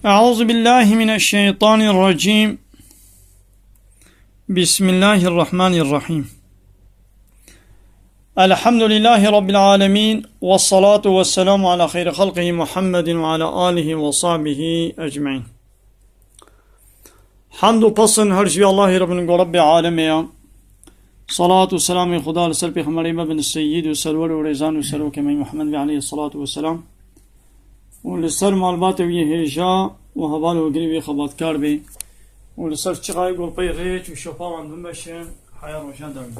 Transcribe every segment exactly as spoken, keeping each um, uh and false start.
أعوذ بالله من الشيطان الرجيم. بسم الله الرحمن الرحيم. الحمد لله رب العالمين، والصلاة والسلام على خير خلقه محمد وعلى آله وصحبه أجمعين. Hamd û pesn her ji Allahê re bin ku Rebbê alemê ya. Salat û selamê Xuda li ser Pêxemberê me bin, Seyyid û Serwer û Rêzan û Serokê me Muhammed ve aleyhi salatu ve selam. Û li ser malbatê wî hêja û heval û girî wî xebatkar bê. Û li ser çixayê ku pey rêç û şopa wan bimeşin, heya roja dewin.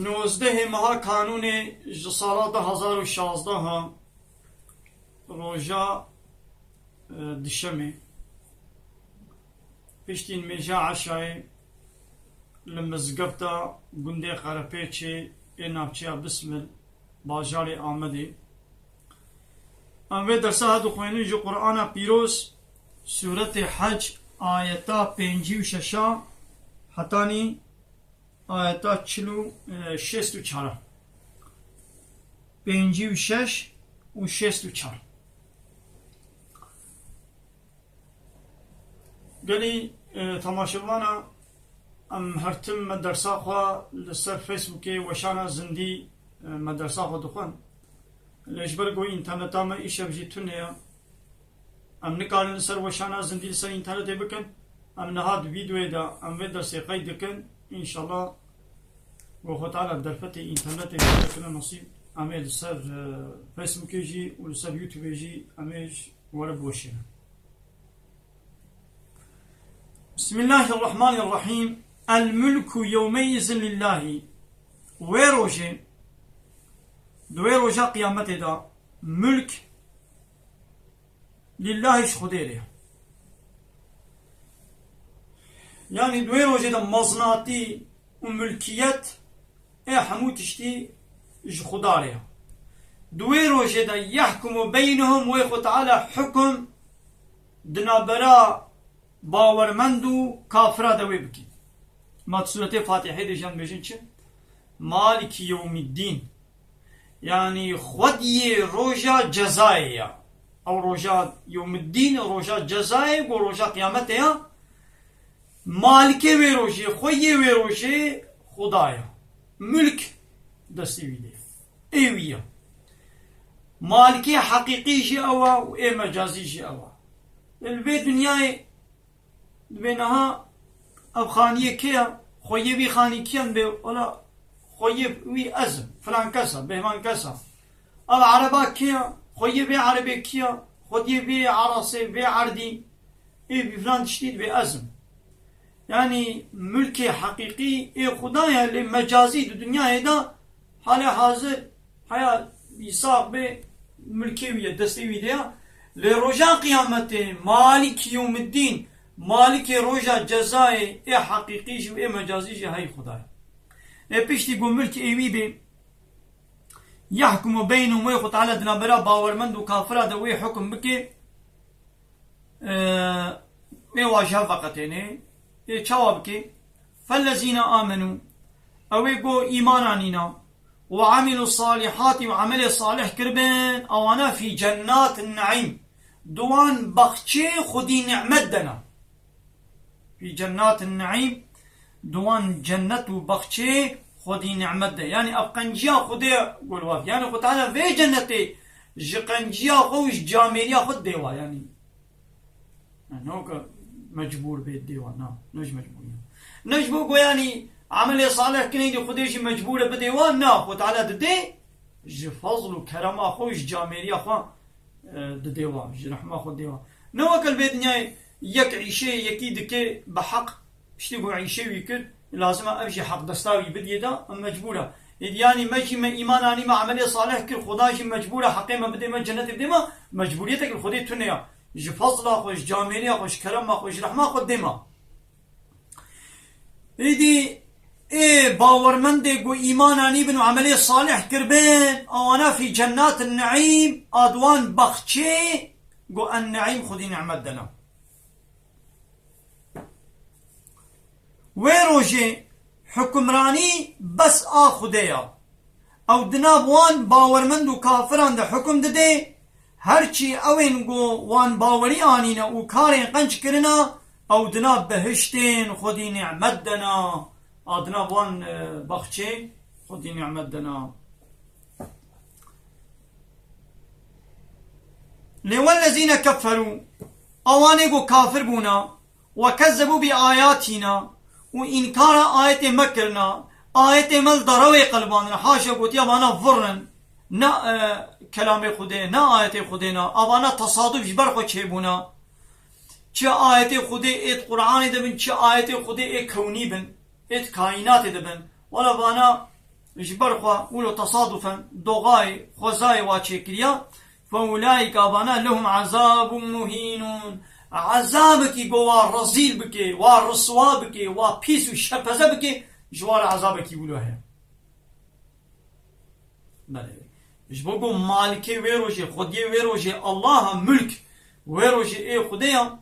Nozdehê meha Kanûnê ji sala du hazar û şazdeh ha, roja, e, dişemê, piştî nimêja eşayê li mizgefta gundê Qerepêçê ê navçeya Bismil, bajarê Amedê. Em vê dersa dixwînin ji Qur'ana Pîroz, Sûretê Hec, ayeta pêncî û şeş a hetanî ayeta çil û, e, şêst û çar. Pêncî û şeş û şêst û çar. Gelî, e, temaşevana, em her tim me dersa xwe li ser Facebookê Weşana Zindî, e, me dersa xwe dixwin. Lê ji ber ku înterneta me îşev jî tune ye, em nikarin li ser Weşana Zindî li ser înternetê bikin. Em niha di vîdeoyê de em vê dersê qeyd dikin. Înşallah, ku Xwe Teala derfetê înternetê bikin nasîb, em ê li ser, e, Facebookê jî û li ser YouTubeê jî em ê ji were biweşînin. Bismillahirrahmanirrahîm. El mulku yewmeizin lillahî. Wê rojê, di wê roja qiyametê de, mulk lillahî ji Xwedê re ye. Yanî di wê rojê de mezinatî û mulkiyet ê hemû tiştî ji Xuda re ye. Di wê rojê de yehkumu beynehum, wê Xwe Teala hukum di navbera bawermend û kafira de wê bikî. Ma di sûretê Fatîhê de jî em bêjin çi? Maliki yewmiddîn. Yanî xwediyê roja cezayê ya. Ew roja yewmiddîn, roja cezayê, ku roja qiyametê ya. Malikê wê rojê, xweyê wê rojê Xuda ya. Mulk destê wî de ye. Ê wî ya. Malikê heqîqî jî ew a û ê mecazî jî ew a. Li vê dinyayê dibê niha ev xaniyê kê ye? Xweyê vî xanî kî ye? Dibê wela xweyê wî ez im, filan kes e, bêhvan kes e. Ev ereba kê ye? Xweyê vê erebê kî ye? Xwediyê vê erasê, vê erdî, ê vî filan tiştî dibê ez im. Yanî mulkê heqîqî ê Xuda ye, lê mecazî di dinyayê de halê hazir heya îsaf bê mulkê wî ye, destê wî de ye. Lê roja qiyametê, Malîk yewmiddîn, Malikê roja cezayê, ê heqîqî jî û ê mecazî jî hey Xuda ye. Ê piştî ku mulk ê wî bê, yehkumu beynehum, wê Xwe Teala di navbera bawermend û kafira de wê hukum bike, e, wê wa ji hev veqetêne. Ê çawa bike? Fellezîne amenû, ew ê ku îman anîna, û amîlû salîhatî, û emelê salih kiribin, ewana fî cennatin neîm, di wan baxçê xwedî nimet de ne. Fî cennatin neîm, di wan cennet û baxçê xwedî nimet de. Yanî ev qenciya Xwedê gul waf. Yanî Xwe Teala vê cennetê ji qenciya xwe û ji camêriya xwe dê wa. Yanî, ne weke mecbûr bê dê wa. Na, ne ji mecbûrî. Ne ji bo ku yanî emelê salih kinê dî Xwedê jî mecbûr e bidê wa. Na, Xwe Teala didê ji fezl û kerema xwe û ji camêriya xwe, e, didê wa, ji rehma xwe dê wa. Ne weke li vê dinyayê yek îşê yekî dike bi heq, piştî ku îşê wî kir, lazim e ev jî heq desta wî bidiyê de, em mecbûr e. Êdî yanî me jî me îman anî, me emelê salih kir, Xuda jî mecbûr e heqê me bidê me, cennetê bidê me, mecbûriyetek li Xwedê tune ya. Ji fezla xwe, ji camêriya xwe, ji kerema xwe, ji rehma xwe dê me. Êdî ê bawermendê ku îman anîbin û emelê salih kiribin, ewana fî cennatin neîm, a di wan baxçê ku en neîm xwedî nimet de ne. Wê rojê hukimranî bes a Xwedê ya. Ew di nav wan bawermend û kafiran de hukum dide, herçî ewên ku wan bawerî anîne û karên qenc kirine, ew di nav behiştên Xwedî nîmet de ne. A di nav wan, e, baxçê Xwedî nîmet de ne. Lê wellezîne keferû, ewanê ku kafir bûne, we kezzebû bi ayatina, û înkara ayetê me kirine, ayetê me li derewê qelibandine, haşa gotiya vana vir in, ne, e, kelamê Xwedê, ne ayetê Xwedê ne, avana tesaduf ji ber xwe çêbûne. Çi ayetê Xwedê êt Qur'anê de bin, çi ayetê Xwedê ê kewnî bin, êt kaînatê de bin. Wela vana ji ber xwe wilo tesadufen doxayê, xwezayê wa çêkiriya. Fe ulaîke, avana, lehum azabun muhînun. Azabekî ku wa rezîl bike, wa riswa bike, wa pîs û şepeze bike, ji wa re azabekî wilo heye. Belê. Ji bo ku malikê wê rojê, xwediyê wê rojê, Allaha mulk wê rojê ê Xwedê ya,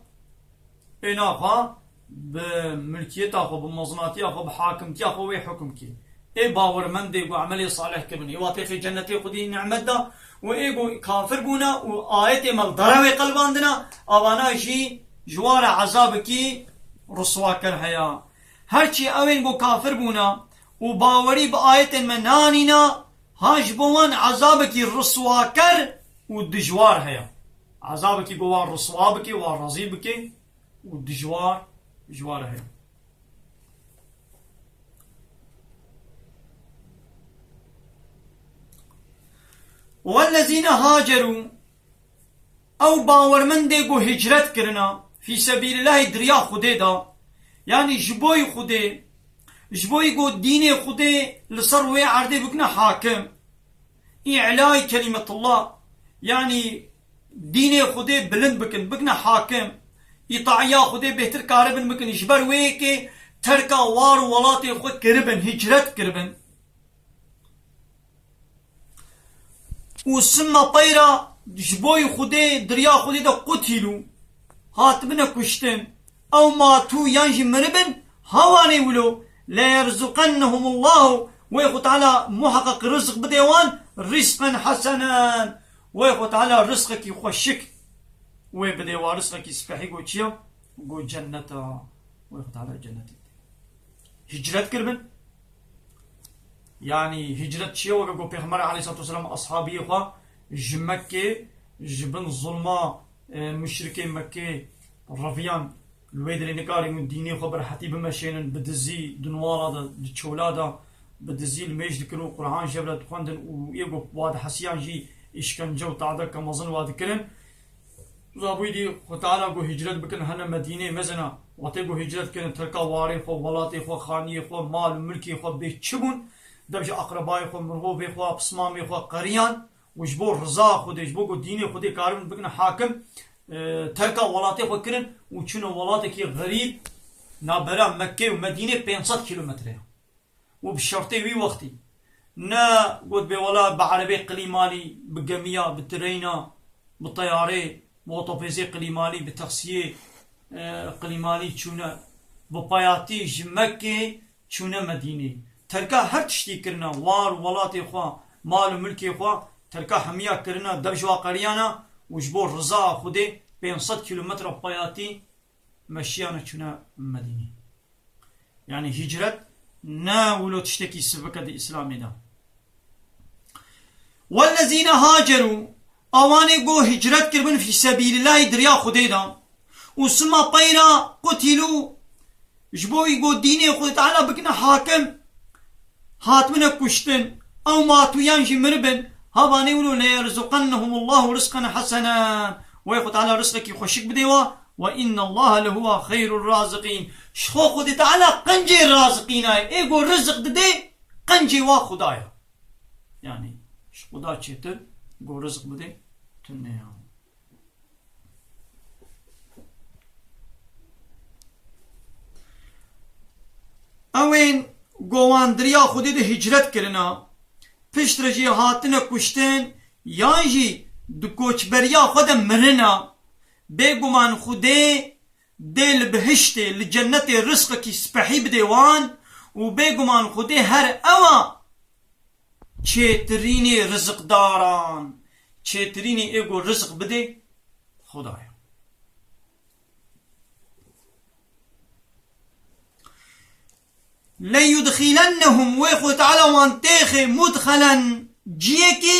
ê naxwe bi mulkiyeta xwe, bi mezinatiya xwe, bi hakimtiya xwe wê hukum kê. Ê bawermendê ku emelê salih kirin, ê wa têxê cennetê Xwedî nîmet da, û ê ku kafir bûne û ayetê me li derewê qelibandine, avana jî ji wa re ezabekî riswaker heye. Herçî ewên ku kafir bûne û bawerî bi ayetên me nanîne, ha ji bo wan ezabekî riswaker û dijwar heye. Ezabekî ku wan riswa bike, wan rezîl bike û dijwar, dijwar heye. Wellezîne hacerû, ew bawermendê ku hicret kirina, fî sebîlillahî, di riya Xwedê de, yanî ji boy Xwedê, ji boy ku dînê Xwedê li ser wê erdê bikine hakim, î'lay kelîmetullah, yanî dînê Xwedê bilind bikin, bikine hakim, îtaiya Xwedê bêhtir karibin bikin, ji ber wê yekê terka war û welatê xwe kiribin, hicret kiribin. Û sima peyra ji boy Xwedê, di riya Xwedê de qutilû, hatibine kuştin. Ew matû yan jî miribin, ha wanê wilo, leyerzuqennehumullahu, wê Xwe Teala muheqeq rizq bide wan, rizqen hesenen. Wê Xwe Teala rizqekî xweşik wê bide wan, rizqekî spehî, got çi ya? Got cenneta. Wê Xwe Teala cennetê bide. Hicret kiribin. Yanî hicret çi ye? Weke ku Pêxember aleyhissalatu vesselam ashabiyê xwe ji Mekkê, ji bin zulma, e, muşrikê Mekkê reviyan, li wê dirê nikarîbûn dînê xwe bi rehetî bimeşênin, bi dizî di newala de, di çola de, bi dizî limêj dikirin û Qur'an ji hev re dixwendin û ê ku wa dihesiyan jî îşkence û tadeke mezin wa dikirin. Zabûyî dî Xwe Teala got hicret bikin, hene Medînê mezina. Wextê got hicret kirin, terka warê xwe, welatê xwe, xaniyê xwe, mal û milkê xwe bê çi bûn, dev ji aqrebayê xwe, mirhovê xwe, pismamê xwe qeriyan û ji bo riza Xwedê, ji bo got dînê Xwedê karibin bikine hakim, e, terka welatê xwe kirin û çûne welatekî xerîb, navbera Mekkê û Medînê pênc sed kîlometre ye. Û bi şertê wî wextî. Ne got bê wela bi erebê qilîmalî, bi gemiya, bi treyna, bi teyarê, bi otopêzê qilîmalî, bi taksiyê, e, qilîmalî çûne, bi payatî ji Mekkê çûne Medînê. Terka her tiştî kirine, war û welatê xwe, mal û milkê xwe, terka hemiya kirine, dev ji wa qeriyana û ji bo riza Xwedê pênc sed kîlometre payatî meşiyane çûne Medînê. Yanî hicret ne wilo tiştekî sivik e di Îslamê de. Wellezîne hacerû, awanê go hicret kiribin fî sebîlillahî di riya Xwedê de. Û sima peyra qutilû, ji bo î go dînê Xwedê Teala bikine hakim, hatibine kuştin, ew matûyan jî miribin, havanê wilo leyerzuqennehumullahu rizqen hesenen. Wê Xwedê Teala rizqekî xweşik bidê wa. Ve innallaha lehuwa xeyrur raziqîn. Ji xwe Xwedê Teala qencê raziqîna ye. Ê go riziq didê, qencê wa Xuda ye. Yanî ji Xuda çêtir go riziq bidê tune ye. Ewên go wan di riya Xwedê de hicret kirina, piştre jî hatine kuştin, yan jî di koçberiya xwe de mirina, bêguman Xwedê dê li bihiştê, li cennetê rizqekî spehî bidê wan û bêguman Xwedê her ewa Çêtirînê rizqdaran, çêtirînê ê ku rizq bidê, Xuda ye. لَيُدْخِلَنَّهُمْ, wê Xwedê Teala wan têxê, مُدْخَلًا, ciyekî,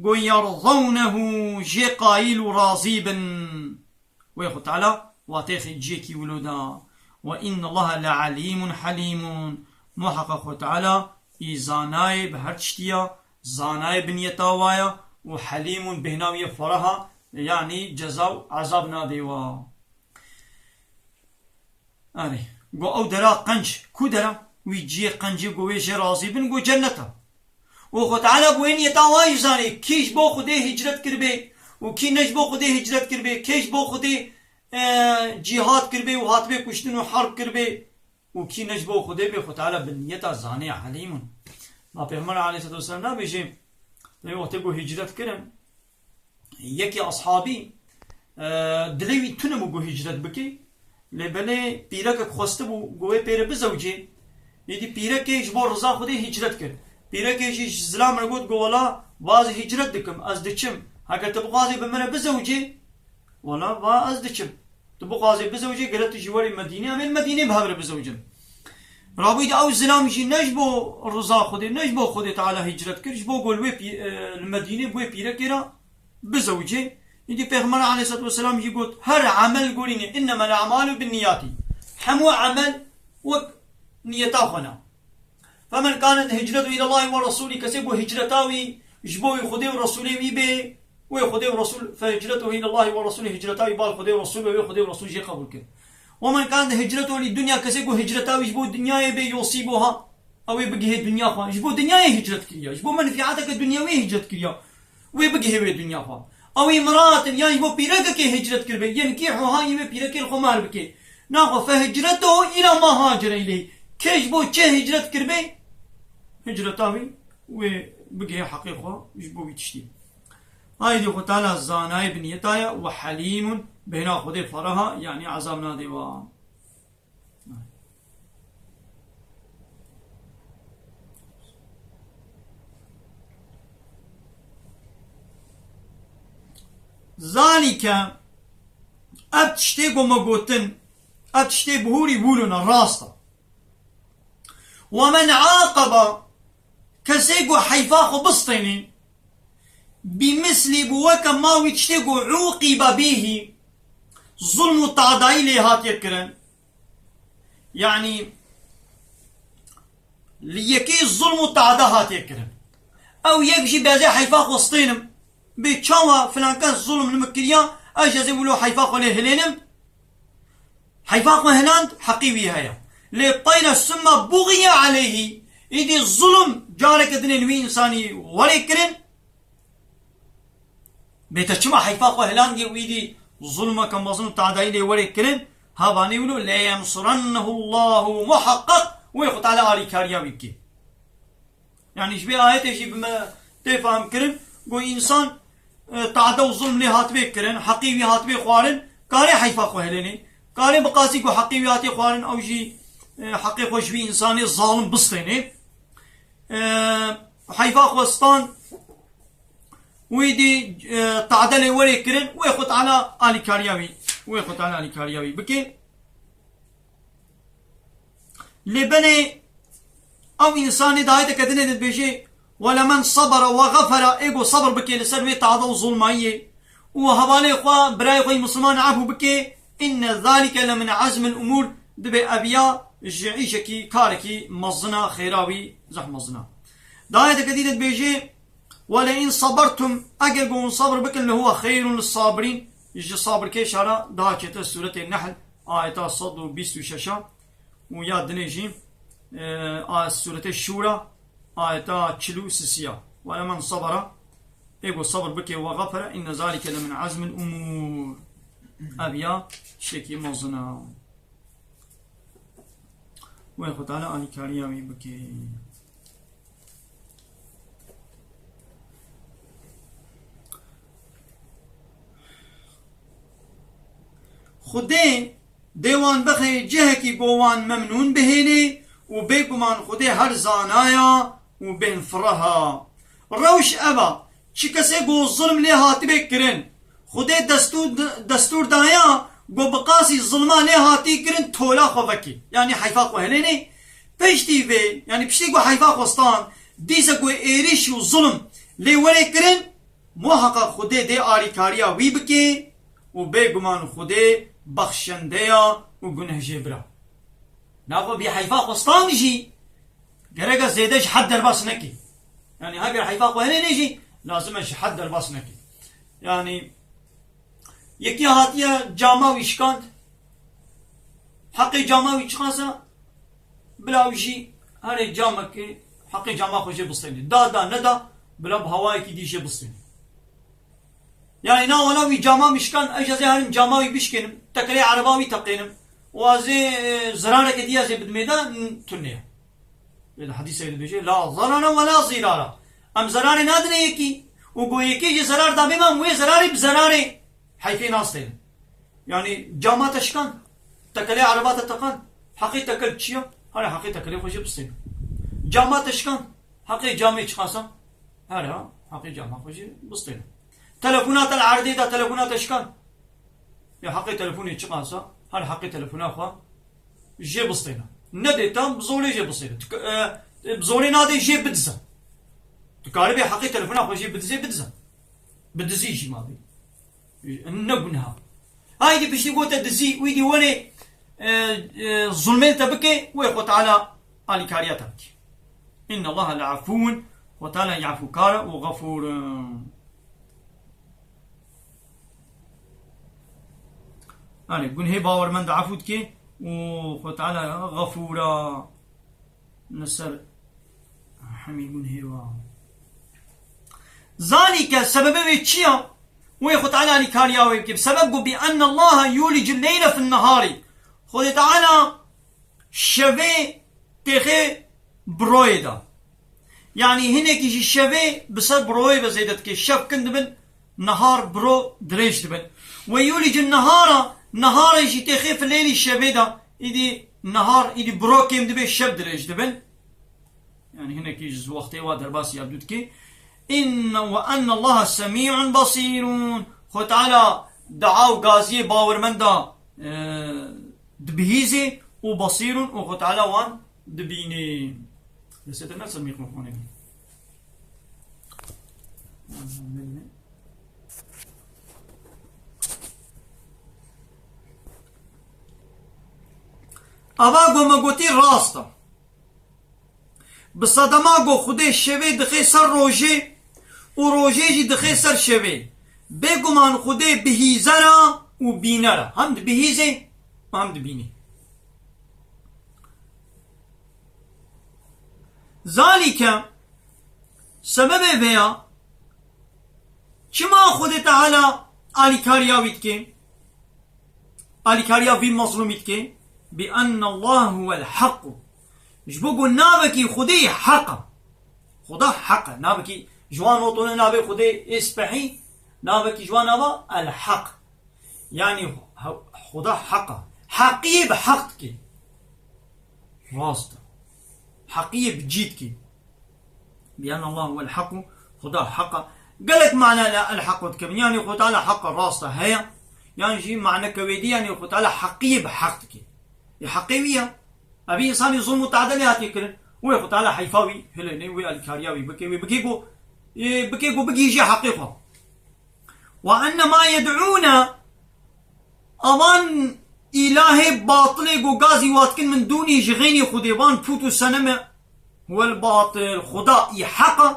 ku, يَرْضَوْنَهُ, jê qayîl û razî bin. Wê Xwedê Teala wa têxê ciyekî wilo da. وَإِنَّ اللَّهَ لَعَلِيمٌ حَلِيمٌ. Muheqeq Xwedê Teala î zanayê bi her tiştî ya, zanayê bi niyeta wa ya û حَلِيمٌ, bêhna wî ye ferah a, yanî ceza û ezab nadê wa. Erê, go ew dera qenc, ku dera? Wî ciyê qencê go wê jê razî bin, go cennet e. Û Xwe Teala bi wê niyeta wa jî zanê, kî ji bo Xwedê hicret kiribê û kî ne ji bo Xwedê hicret kiribê, kê ji bo Xwedê, e, cîhad kiribê û hatibê kuştin û herb kiribê û kî ne ji bo Xwedê bê, Xwe Teala bi niyeta zanê, elîm in. Ma Pêxember aleyhisselatu vesselam nabêjê, wê wextê ku hicret kirin, yekî ashabî, e, dilê wî tune bû ku hicret bike, lê belê pîrekek xwestibû ku wê pê re bizewicê. Îdî pîrekê ji bo riza Xwedê hicret kir. Pîrekê jî ji zilam re got ku wela, ez hicret dikim, ez diçim. Heger tu bixwazî bi min re bizewicê, wela va ez diçim. Tu bixwazî bizewicê, gere tu jî werî Medînê, em ê li Medînê bi hev re bizewicin. Rabûyî de ew zilam jî ne ji bo riza Xwedê, ne ji bo Xwedê Teala hicret kir, ji bo ku li wê pî-, e, li Medînê bi wê pîrekê re bizewicê. Îdî Pêxember aleyhisselatu vesselam jî got, her emel gorîne, "Innema el-a'malu bin-niyati." Hemû emel wek niyeta xwe ne. "Femen kanet hicretuhu ilallahi ve rasulî", kesê ku hicreta wî ji bo wî Xwedê û Resûlê wî bê, wê Xwedê û Resûl, "fe hicretuhu ilallahi ve rasulî", hicreta wî bal Xwedê û Resûl ve, wê Xwedê û Resûl jê qebûl kir. "Ve men kanet hicretuhu lid-dunya", kesê ku hicreta wî ji bo dinyayê bê, "yusibuha", ew ê bigihê dinya xwe. Ji bo dinyayê hicret kiriya, ji bo menfiateke dinyewî hicret kiriya. Wê bigihê wê dinya xwe. Ew îmratin, yan ji bo pîrekekê hicret kiribê, yenkihuha, yê wê pîrekê li xwe mahr bike. Naxwe, "fe hicretuhu ila ma hacere ileyh." Kê ji bo çi hicret kiribê, hicreta wî wê bigihê heqê xwe ji bo wî tiştî. Aydî Xwe Teala zanayê bi niyeta ye, we helîmun, bêhna Xwedê ferah a, yanî ezab nadê wa. Zalike, ev tiştê ku me gotin, ev tiştê bihûrî bûlûne, rast e. Ve men aqaba, kesê ku heyfa xwe bistênê, bi mislî, bi weke ma wî tiştê ku uqibe bîhî, zulm û tadayî lê hatiye kirin. Yanî, li yekê zulm û tada hatiye kirin. Ew yek jî bêje heyfa xwe stênim. Bê çawa filan kes zulm li min kiriya, ez jê zê wilo heyfa xwe lê hilênim. Heyfa xwe hiland, heqî wî heye. Lê tayra summa bughiye aleyhî, îdî zulm careke dinê li wî însanî werê kirin. Bê te çima heyfa xwe hilandî û îdî zulmeke mezin û tadayî lê werê kirin? Havanê wilo, "Leyensurennehu Allahu", muheqeq wê Xwe Teala alîkariya wî bike. Yanî ji vê ayetê jî bi me tê fehmkirin, ku însan, e, tade û zulm lê hatibê kirin, heqî wî hatibê xwarin, karê heyfa xwe hilênê. Karê bi qasî ku heqî wî hatê xwarin, ew jî, e, heqê xwe ji wî însanê zalim bistênê. E, heyfa xwe stan, wî dî, e, tade lê werê kirin, wê Xwe Teala alîkariya wî, wê Xwe Teala alîkariya wî bike. Lê belê ew însanê di ayeteke dinê de dibêje, "Welemen sabara ve xefera", ê ku sebir bike li ser wê tade û zulmayiyê û hevalê xwe, birayê xwe yî misliman efû bike, "inne zalike le min azmil umûr", dibê ev ya ji îşekî, karekî mezin a, xêra wî zehf mezin a. Di ayeteke dî de dibêje, "Wele in sabertum", eger ku hûn sebir bikin, "lehuwe xeyrun lis-sabirîn", ji sabirkêşa re daha çêtir sûretê Nehl, ayeta sed û bîst û şeş a. Û ya dinê jî, e, a, Sûretê Şûra, ayeta çil û sisiya. "Wele men sabara", ê ku sebir bike, "ve xefere, inne zalike le min azmil umûr." Ev ya tiştekî mezin a. Wê Xwe Teala alîkariya wî bike. Xwedê dê wan bixê cihekî ku wan memnûn bihêlê û bêguman Xwedê her zanaya û bên fireh a. Rewş ev a, çi kesê ku zulm lê hatibe kirin, Xwedê destûr, destûr daya ku bi qasî zilma lê hatî kirin tola xwe vekî. Yanî heyfa xwe hilênê. Piştî vê, yanî piştî ku heyfa xwe stand, dîse ku êrîş û zulm lê were kirin, muheqeq Xwedê dê alîkariya wî bike û bêguman Xwedê bexşendeya û gunehjêbira. Naxwe bî heyfa xwe stand jî gereke zêde ji hed derbas nekî. Yanî hebî heyfa xwe hilênê jî lazim e ji hed derbas nekî. Yanî yekî hatiye cama wî şikand, heqê cama wî çiqasa, bila wî jî herê camekê heqê cama xwe jê bistênê. Da, da, neda, bila bi hawayekî dî jê bistênê. Yanî na wela wî cama min şikand, ez jê herim cama wî bişkênim, tekerê ereba wî teqênim. Û ez ê, e, zirareke dî ez ê bidimê de, n-, tune ye. Lê di hedîsê de dibêje, "La zarara ve la zirara." Em zerarê nadine yekî. Û go yekî jî zerar dabê me, em wê zerarê bi zerarê heyfê nastênin. Yanî cama te şikand, tekelê ereba te teqand. Heqê tekel çi ye? Hare heqê tekelê xwe jê bistêne. Cama te şikand, heqê camê çiqasa? Hare heqê cama xwe jê bistêne. Telefona te li erdê de, telefona te şikand. Ya heqê telefonê çiqasa? Hare heqê telefona xwe jê bistêne. Nedê te bi zorê jê bistêne. Tu, e, e, bi zorê nadê jê bidize. Tu karibê heqê telefona xwe jê bidizê, bidize. Bi dizî jî mabê. Ne gunha. Haydî piştî gote dizî, wî dî were, e, e, zulmê te bike, wê Xwe Teala alîkariya te bike. Inna Allaha le afûn, Xwe Teala yafûkar e û xefûr e. Yanî gunhê bawermend efû dike û Xwe Teala xefûr e. Li ser hemî gunhê wa. Zalike, sebebê wê çi ya? Wê Xwe Teala alîkariya wê bike. Sebeb ku bi enne Allaha yûlicul leyle fin nehari. Xwedê Teala şevê têxê bi royê de. Yanî hinekî jî şevê bi ser bi royê ve zêde dike. Şev kin dibin, nehar biro dirêj dibin. Ve yûlîcin nehara, neharê jî têxê fi leylî şevê de, îdî nehar, îdî biro kêm dibe, şev dirêj dibin. Yanî hinekî ji wextê wa derbasî ya dû dike. Inne ve enne Allaha semî'un basîrun. Xwe Teala dua û gaziyê bawermenda, e, dibihîzê û basîrun û Xwe Teala wan dibînê. Destê te ne ser mîkrofonê. Ava ku me gotî rast e. Bi sedema ku Xwedê şevê dixê ser rojê û rojê jî dixê ser şevê. Bêguman Xwedê bihîzer e û bîner e. Hem dibihîzê, hem dibînê. Zalîke, sebebê vê ya, çima Xwedê Teala alîkariya wî dike? Alîkariya vî mezlûmî dike? Bi enne Allah huwel haqq. Ji bo ku navekî Xwedê heq e. Xuda heq e. Navekî ji wan notone navê Xwedê ê spehî, navekî ji wan nava El Heq. Yanî he-, Xuda heq e. Heqiyê bi heq dike. Rast e. Heqiyê bi cî dike. Bi enne Allah huwel heq, Xuda heq e. Gelek mana le El Heq dikevin. Yanî Xwe Teala heq e, rast e, heye. Yan jî maneke wê dî, yanî Xwe Teala heqiyê bi heq dike. Ê heqê wî ye. Evî însanî zulm û teade lê hatiye kirin. Wê Xwe Teala heyfa wî hilêne, wê alîkariya wî bike, wê bike ku, ê, bike ku bigihîje heqê xwe. Ve enne ma yed'ûne, avan îlahê batilê ku gazî wa dikin min dûnî ji xênî Xwedê, van pût û seneme, huwel batil, Xuda î heq e,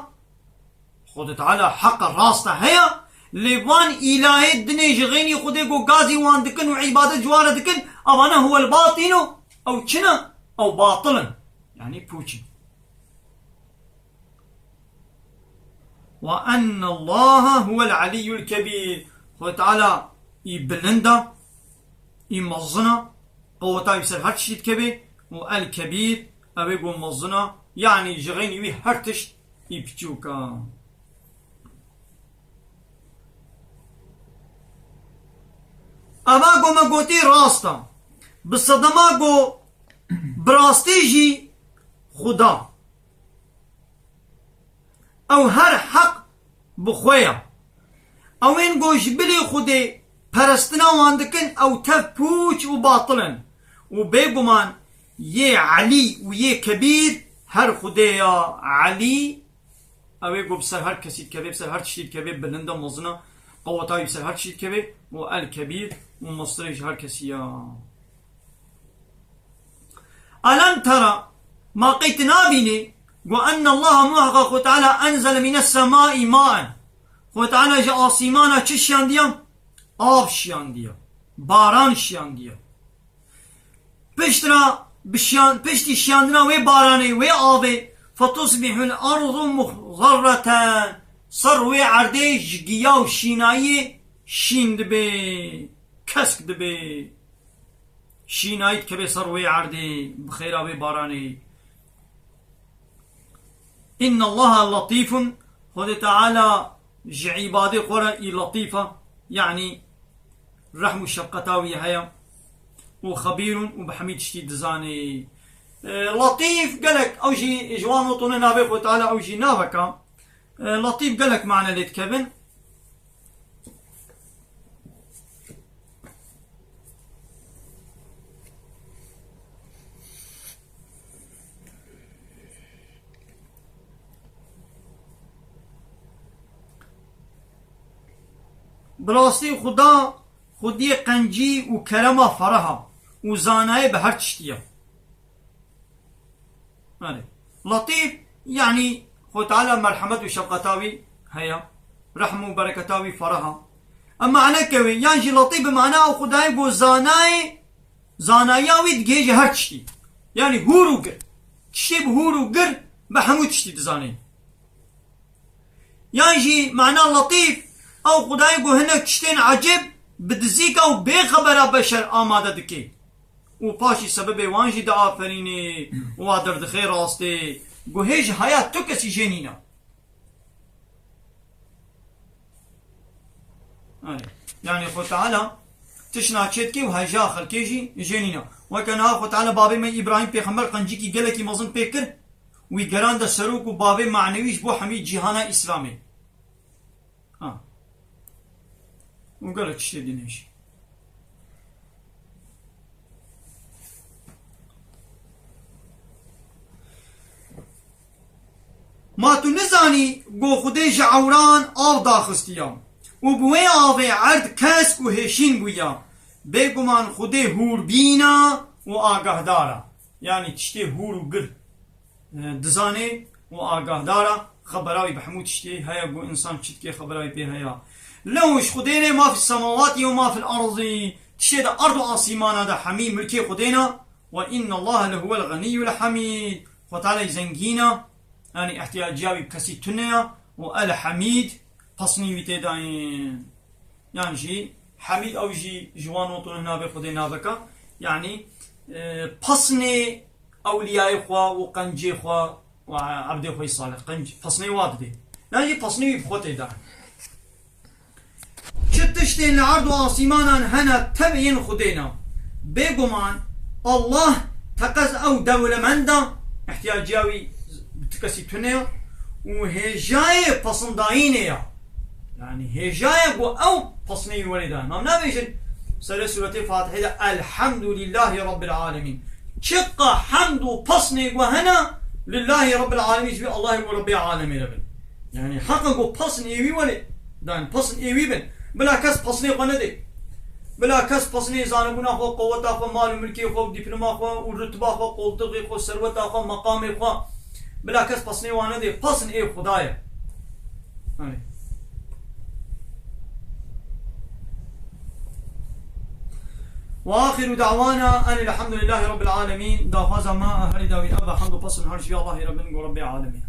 Xwedê Teala heq e, rast e, heye, lê van îlahê dinê ji xênî Xwedê ku gazî wan dikin û îbadet ji wan re dikin, avane huwel batîl o, ew çi ne? Ew batil in. Yanî pûç in. Ve enne Allaha huwel aliyyul kebîr. Xwedê Teala î bilind e, î mezin e, qeweta wî ser her tiştî dikeve û el kebîr, ew ê ku mezin e, yanî ji xênî wî her tişt î piçûk e. Eva ku me gotî rast e. Bi sedema ku bi rastî jî Xuda. Ew her heq bi xwe ye. Ewên ku ji bilî Xwedê perestina wan dikin, ew tev pûç û batil in. Û bêguman yê Elî û yê Kebîr her Xwedê ya. Elî, ew ê ku bi ser her kesî dikeve, bi ser her tiştî dikeve, bilind e, mezin e, qeweta wî bi ser her tiştî dikeve, û El Kebîr, û mestirê ji her kesî ya. Elem tera, ma qey tu nabînî, ku enne Allaha, muheqeq Xwe Teala, enzele mîne semai maen. Xwe Teala ji asîmana çi şiyandiye? Av şiyandiye. Baran şiyandiye. Pişt re bi şiyan-, piştî şiyandina wê baranê, wê avê, fetusbihul ardu muxdarreten. Ser wê erdê ji giya û şînayiyê şîn dibe, kesk dibe. Şînayî dikeve ser wê erdê bi xêra wê baranê. Innallaha latîfun, Xwedê Teala ji îbadê xwe re î latîf e, yanî rehm û şefqeta wî heye. Û xebîrun, û bi hemî tiştî dizanê. E, latîf gelek, ew jî ji wan notone navê Xwedê Teala ew jî naveka. E, latîf gelek mane lê dikevin. Bi rastî Xuda, Xwediyê qencî û kerema fereh e û zanayê bi her tiştî ye. Erê. Latîf, yanî Xwedê Teala merhemet û şefqeta wî heye, rehm û bereketa wî fereh e. Em mane kevin, yan jî latîf bi mana ew Xwedayê ku zanayê, zanayiya wî digihêje her tiştî. Yanî hûr û gir. Tiştê bi hûr û gir, bi hemû tiştî dizanê. Yan jî mana latîf, ew Xwedayê ku hinek tiştên ecêb bi dizîka û bê xebera beşer amade dike. Û paşî sebebê wan jî diaferîne û wa derdixê rastê. Guhê ji haya tu kesî jê nîne. Erê. Yanî Xwe Teala tişna çêdike û heja xelkê jî jê nîne. Weke niha Xwe Teala bavê me Îbrahîm pêxember qencikî gelekî mezin pê kir, wî gerande serok û bavê manewî ji bo hemî cîhana Îslamê. Ha. Û gelek tiştê din hêjî. Ma tu nizanî ku Xwedê ji ewran av daxistiya û bi wê avê erd kesk û hêşîn bûya. Bêguman Xwedê hûrbîn e û agahdar e. Yanî tiştê hûr û gir e, dizanê û agahdar e, xebera wî bi hemû tiştê heye, ku însan çi dike xebera wî pê heye. Lehu ji Xwedê ne ma fis semawatî û ma fil erdî, tiştê di erd û asîmana de hemî milkê Xwedê ne, we innallaha lehuwel ganiyyul hamîd, Xwe Teala zengîn e, yanî ihtiyaciya wî bi kesî tune ye, û el hamîd, pesnî wî tê dayîn. Yan jî Hemîd, ew jî ji wan notone navê Xwedê naveka. Yanî, e, pesnê ewliyayê xwe û qencê xwe û ebdê xwe yî salih. Qenc, pesnê wa didê. Yan jî pesnê wî bi xwe tê de. Çi tiştên li erd û asîmanan hene tev yên Xwedê ne. Bêguman Allah teqez ew dewlemend e, ihtiyaciya wî bi ti kesî tune ye û hêjayê pesindayînê ye. Yanî hêja ye ku ew pesnê wî werê da. Em nabêjin serê sûretê Fatihê de Elhamdulîllahî Rabbil Alemîn. Çiqa hemd û pesnê ku hene, Lillahî Rabbil Alemîn, ji vî Allahê ku Rebbê Alemê re bin. Yanî heq e ku pesn ê wî werê dan, pesn ê wî bin. Bila kes pesnê xwe nedê. Bila kes pesnê zanibûna xwe, qeweta xwe, mal û milkê xwe, dîploma xwe û rutba xwe, qoltixê xwe, serweta xwe, meqamê xwe. Bila kes pesnê wan nedê. Pesn ê Xuda ye. Erê. Ve axiru da'wana enil hamdulillahî rabbil alemin. Daxwaza me herî dawî ev e, hemd û pesn her ji Allahî re bin, ku Rebbê alemê.